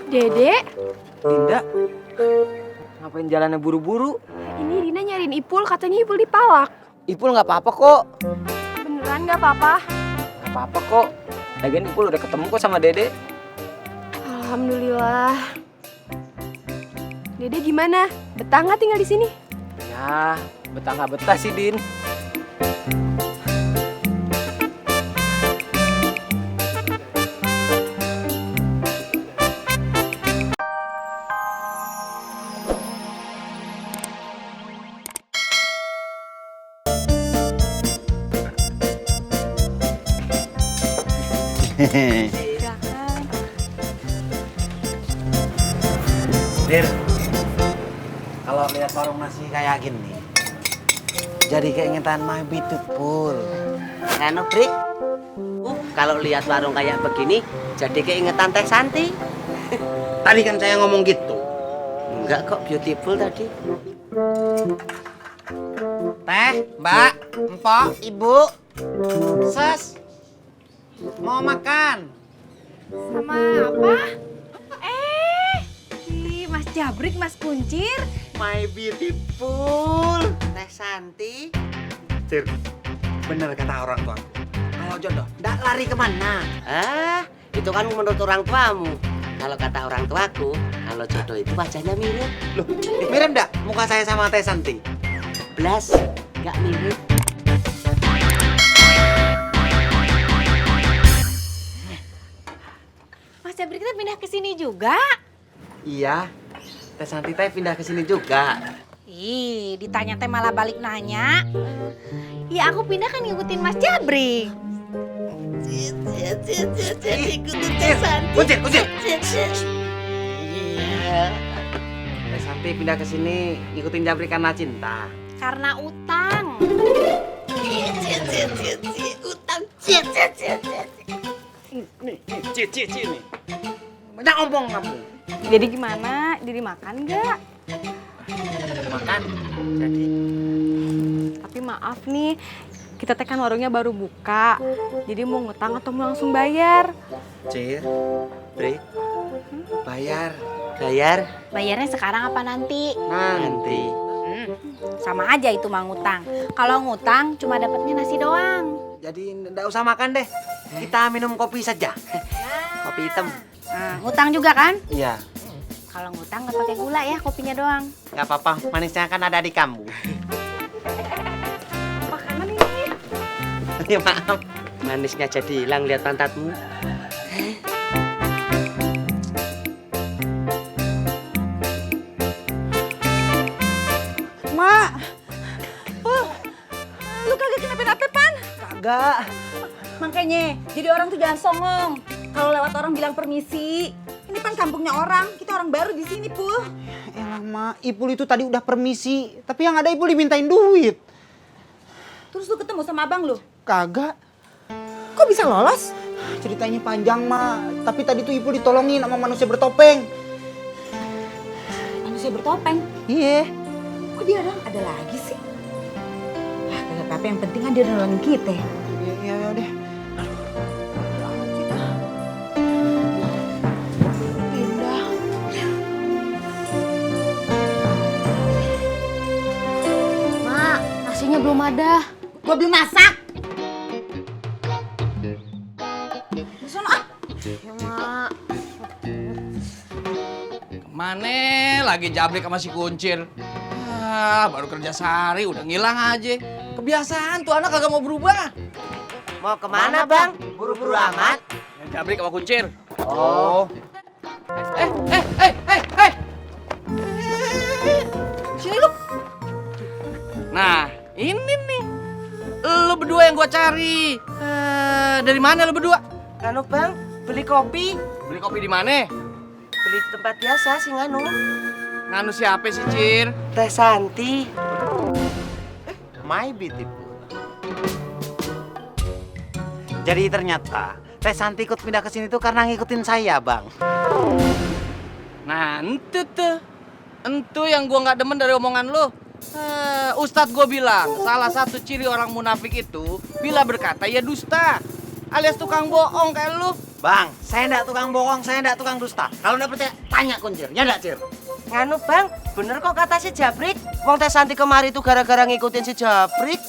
Dede, Dinda, ngapain jalannya buru-buru? ini Dina nyariin Ipul, katanya Ipul dipalak. Ipul nggak apa-apa kok. Beneran nggak apa-apa? Nggak apa-apa kok. Lagian Ipul udah ketemu kok sama Dede. Alhamdulillah. Dede gimana? Betah nggak tinggal di sini? Ya, betah nggak betah sih, Din. Silakan. Dir, kalau lihat warung nasi kayak gini, jadi keingetan my beautiful. Anu, Bri. Kalau lihat warung kayak begini, jadi keingetan Teh Santi. Tadi kan saya ngomong gitu. Enggak kok, beautiful tadi. Teh, Mbak, Empok, Ibu, Ses, mau makan? Sama apa? Mas Jabrik, Mas Kuncir. My beautiful. Teh Santi. Cir, bener kata orang tua. Kalau jodoh, nggak lari kemana? Itu kan menurut orang tuamu. Kalau kata orang tuaku, kalau jodoh itu wajahnya mirip. Loh, mirip nggak muka saya sama Teh Santi? Blas, nggak mirip. Mas Jabrik kita pindah ke sini juga. Iya, Teh Santi teh pindah ke sini juga. Ih, ditanya teh malah balik nanya. Ya aku pindah kan ngikutin Mas Jabrik. Kuncir. Teh Santi pindah ke sini ngikutin Jabrik karena cinta. Karena utang. Nih, cici nih. Banyak omong kamu. Jadi gimana? Jadi makan nggak? Makan. Jadi Tapi maaf nih, kita teh kan warungnya baru buka. Jadi mau ngutang atau mau langsung bayar? Cir, Bri, bayar Bayar Bayarnya sekarang apa nanti? nanti. Sama aja itu mah ngutang. Kalau ngutang cuma dapatnya nasi doang. Jadi nggak usah makan deh. Kita minum kopi saja. kopi hitam. Nah, ngutang juga kan? Iya, Kalau ngutang nggak pakai gula ya, kopinya doang. nggak apa-apa. Manisnya kan ada di kamu. Makanan ini. Ya maaf. Manisnya jadi hilang lihat pantatmu. Mak. Lu kagak kenapa-napa, Pan? Kagak. Makanya, jadi orang tuh jangan songong. Kalau lewat orang bilang permisi. Ini kan kampungnya orang, kita orang baru di sini, Pul. Elah mak, Ipul itu tadi udah permisi, tapi yang ada Ipul dimintain duit. Terus lu ketemu sama abang lu? Kagak. Kok bisa lolos? Ceritanya panjang mak, tapi tadi tuh Ipul ditolongin sama manusia bertopeng. Manusia bertopeng. Iya. Kok dia ada lagi sih? Ah, kagak apa-apa, yang penting kan dia udah nolongin kita. Ya udah. Pindah. Mak, nasinya belum ada. Gua belum masak. Sono ah. Ya, Mak. Kemana lagi Jabrik sama si Kuncir? Baru kerja sehari udah ngilang aja. Kebiasaan tuh anak kagak mau berubah. Mau kemana, Bang? Buru-buru amat. Jabrik sama Kuncir. Oh, Sini lu. Nah, ini nih. Lu berdua yang gua cari. Dari mana lu berdua? Nganu, Bang, beli kopi. Beli kopi di mana? Beli di tempat biasa sih, Nganu. Nganu siapa sih, Cir? Teh Santi. my beautiful. Jadi ternyata Teh Santi ikut pindah ke sini tuh karena ngikutin saya, Bang. Nah, ente tuh. Entu yang gua nggak demen dari omongan lu. Ustadz gua bilang, salah satu ciri orang munafik itu bila berkata ya dusta. Alias tukang bohong kayak lu. Bang, saya ndak tukang bohong, saya ndak tukang dusta. Kalau ndak percaya, tanya Kuncir. Ya ndak, Cir? Nganu bang, bener kok kata si Jabrik. Wong Teh Santi kemari itu gara-gara ngikutin si Jabrik.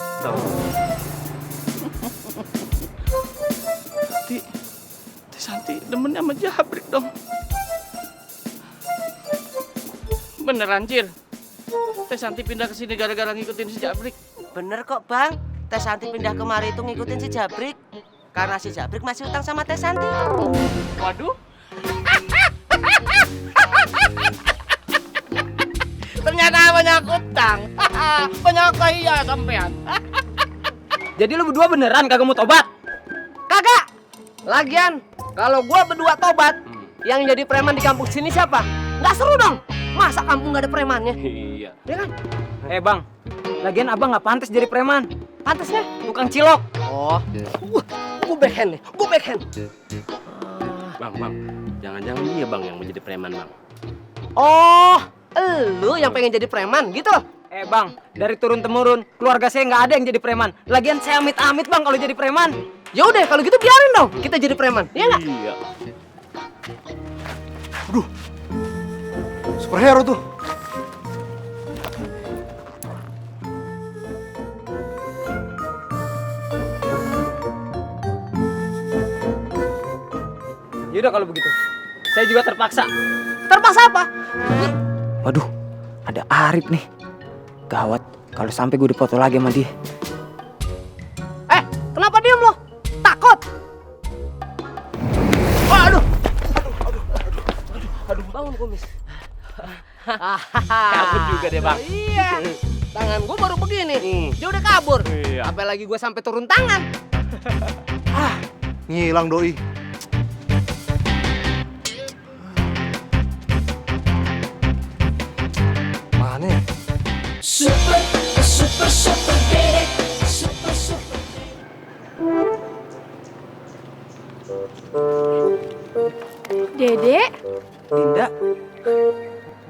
Teh Santi demen sama Jabrik dong. Beneran, Cir? Teh Santi pindah ke sini gara-gara ngikutin si Jabrik. Bener kok bang, Teh Santi pindah kemari itu ngikutin si Jabrik. Karena si Jabrik masih utang sama Teh Santi. Waduh. Ternyata banyak utang. Banyak kaya sampean. Jadi lu berdua beneran kagak mau tobat? Kagak. Lagian, kalau gua berdua tobat, yang jadi preman di kampung sini siapa? Nggak seru dong. Masa kampung nggak ada premannya? Iya. Ya kan? Bang, lagian abang nggak pantas jadi preman. Pantasnya. Tukang cilok. Oh. Gua backhand nih. Gua backhand. Bang, jangan-jangan dia bang yang menjadi preman bang. Oh, lu yang pengen jadi preman gitu? Bang, dari turun temurun keluarga saya nggak ada yang jadi preman. Lagian saya amit-amit bang kalau jadi preman. Ya udah kalau gitu biarin dong kita jadi preman. Iya nggak? Iya. Superhero tuh. Yaudah kalau begitu, saya juga terpaksa. Terpaksa apa? Waduh, ada Arif nih. Gawat, kalau sampai gue dipoto lagi sama dia. Kenapa diem lo? Takut? Aduh. Bangun kumis. Kabur juga deh, Bang. Iya. Tangan gue baru begini. Dia udah kabur. Iya. Apalagi gue sampai turun tangan. Ngilang doi. Mana ya? Dede, Dinda,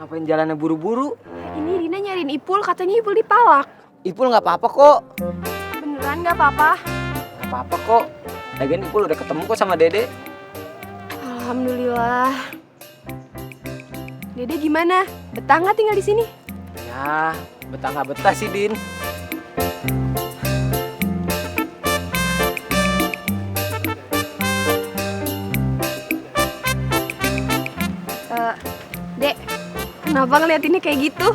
ngapain jalannya buru-buru? ini Dina nyariin Ipul, katanya Ipul dipalak. Ipul nggak apa-apa kok. Beneran nggak apa-apa? Nggak apa-apa kok. Lagian Ipul udah ketemu kok sama Dede. Alhamdulillah. Dede gimana? Betah nggak tinggal di sini? Ya, betah nggak betah sih, Din. Dek, kenapa ngeliatinnya kayak gitu?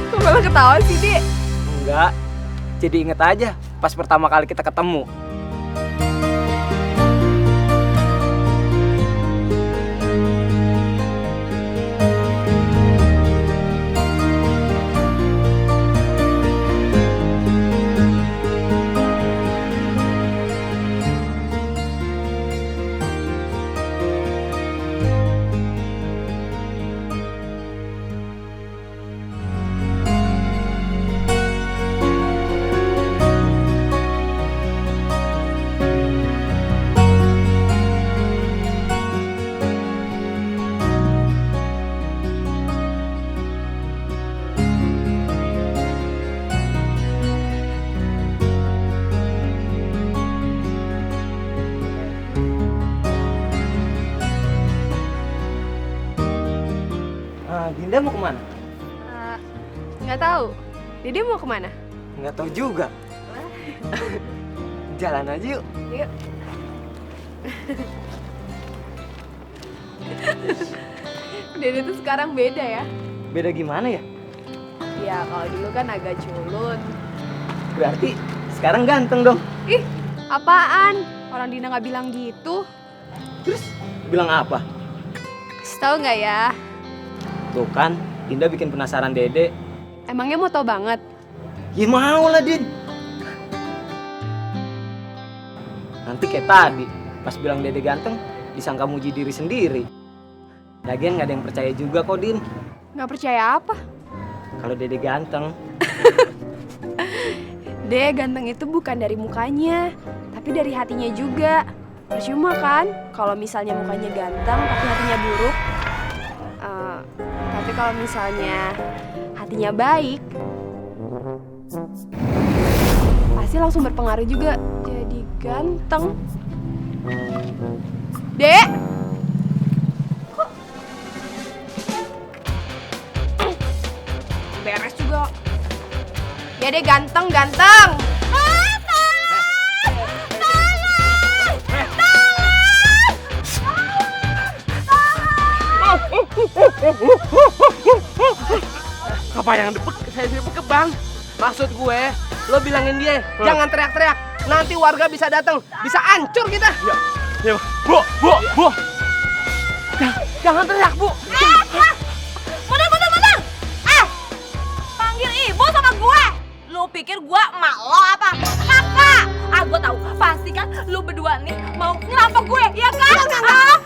Kok malah ketawa sih, Dek? Enggak. Jadi inget aja pas pertama kali kita ketemu. Dinda mau kemana? Nggak tahu. Dede mau kemana? Nggak tahu juga. Jalan aja yuk. Yuk. Dede tuh sekarang beda ya. Beda gimana ya? Ya kalau dulu kan agak culun. Berarti sekarang ganteng dong. Ih, apaan? Orang Dina nggak bilang gitu. Terus bilang apa? Kasih tahu nggak ya? Tuh kan, Dinda bikin penasaran Dede. Emangnya mau tau banget? Ya mau lah, Din. Nanti kayak tadi, pas bilang Dede ganteng, disangka muji diri sendiri. Lagian nggak ada yang percaya juga kok, Din. Nggak percaya apa? Kalau Dede ganteng. Dede ganteng itu bukan dari mukanya, tapi dari hatinya juga. Percuma kan kalau misalnya mukanya ganteng tapi hatinya buruk. Tapi kalau misalnya hatinya baik, pasti langsung berpengaruh juga jadi ganteng. Dek! Kok? Beres juga. Ya deh, ganteng. Apa yang saya dipek bang? Maksud gue, lo bilangin dia jangan teriak-teriak. Nanti warga bisa datang, bisa hancur kita. Ya, bu. Jangan teriak, Bu. Bener. Panggil ibu sama gue. Lu pikir gue emak lo apa? Kakak. Gue tahu. Pasti kan lu berdua nih mau ngerampok gue, ya kan?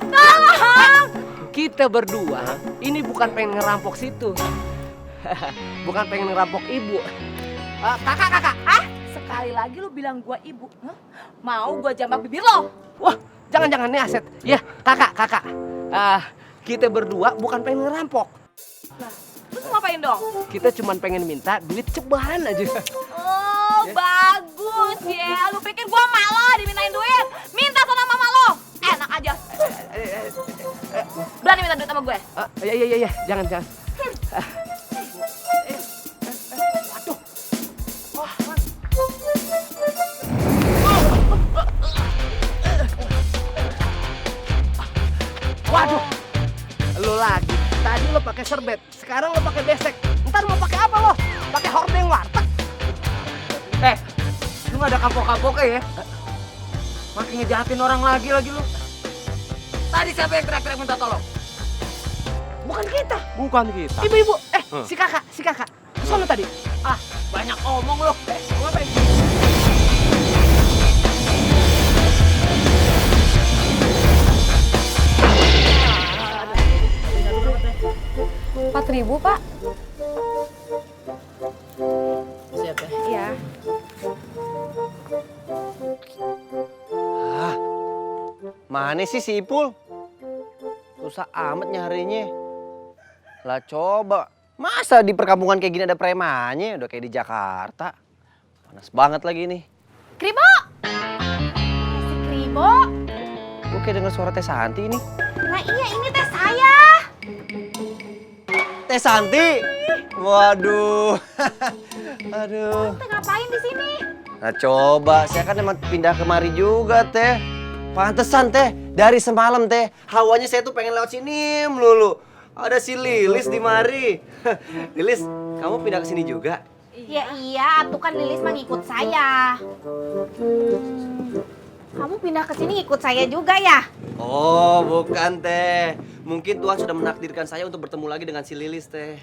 Tolong. Kita berdua ini bukan pengen ngerampok situ. Bukan pengen ngerampok ibu. Kakak. Sekali lagi lu bilang gue ibu. Mau gue jambak bibir lo? Wah, jangan nih Aset. Ya, kakak. Kita berdua bukan pengen ngerampok. Terus ngapain dong? Kita cuma pengen minta duit cebahan aja. Oh, bagus ya. Lu pikir gua emak lo dimintain duit? Minta sama mama lo. Enak aja. Berani minta duit sama gue? Iya, jangan. Waduh, lu lagi. Tadi lo pakai serbet, sekarang lo pakai besek. Ntar mau pakai apa lo? Pakai hordeng warteg. Lu gak ada kapok-kapoknya ya? Makin ngejahatin orang lagi lu. Tadi siapa yang teriak-teriak minta tolong? Bukan kita. kita. Ibu-ibu, si kakak. Sono tadi. Banyak omong lu. Ngapain? Rp4.000, Pak. Siapa? Iya. Mana sih si Ipul? Susah amat nyarinya. Lah coba, masa di perkampungan kayak gini ada premannya? Udah kayak di Jakarta. Panas banget lagi nih. Kribo! Si Kribo? Gue kayak denger suara Teh Santi ini. Nah iya, ini teh saya. Teh Santi? Waduh. Aduh. Teh ngapain di sini? Nah coba, saya kan emang pindah kemari juga Teh. Pantesan Teh, dari semalam Teh, hawanya saya tuh pengen lewat sini melulu. Ada si Lilis di mari. Lilis, kamu pindah ke sini juga? Ya iya, tuh kan Lilis mah ngikut saya. Kamu pindah ke sini ngikut saya juga ya? Oh, bukan Teh. Mungkin Tuhan sudah menakdirkan saya untuk bertemu lagi dengan si Lilis Teh.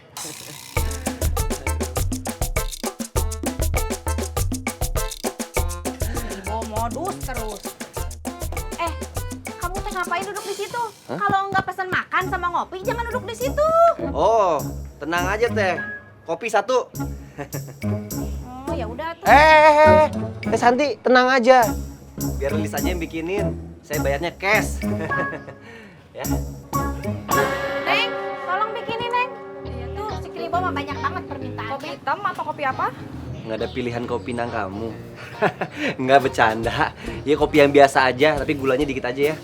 Kribo modus terus. Kamu teh ngapain duduk di situ? Kalau nggak pesan makan sama ngopi, jangan duduk di situ. Oh, tenang aja Teh. Kopi satu. Oh ya udah tuh. Teh Santi, tenang aja. Biar Lilis aja yang bikinin. Saya bayarnya cash. Ya. Neng, tolong bikinin Neng. Iya tuh, si Kribo mah banyak banget permintaannya. Kopi hitam atau kopi apa? Nggak ada pilihan kopi nang kamu. Nggak bercanda. Ya kopi yang biasa aja, tapi gulanya dikit aja ya.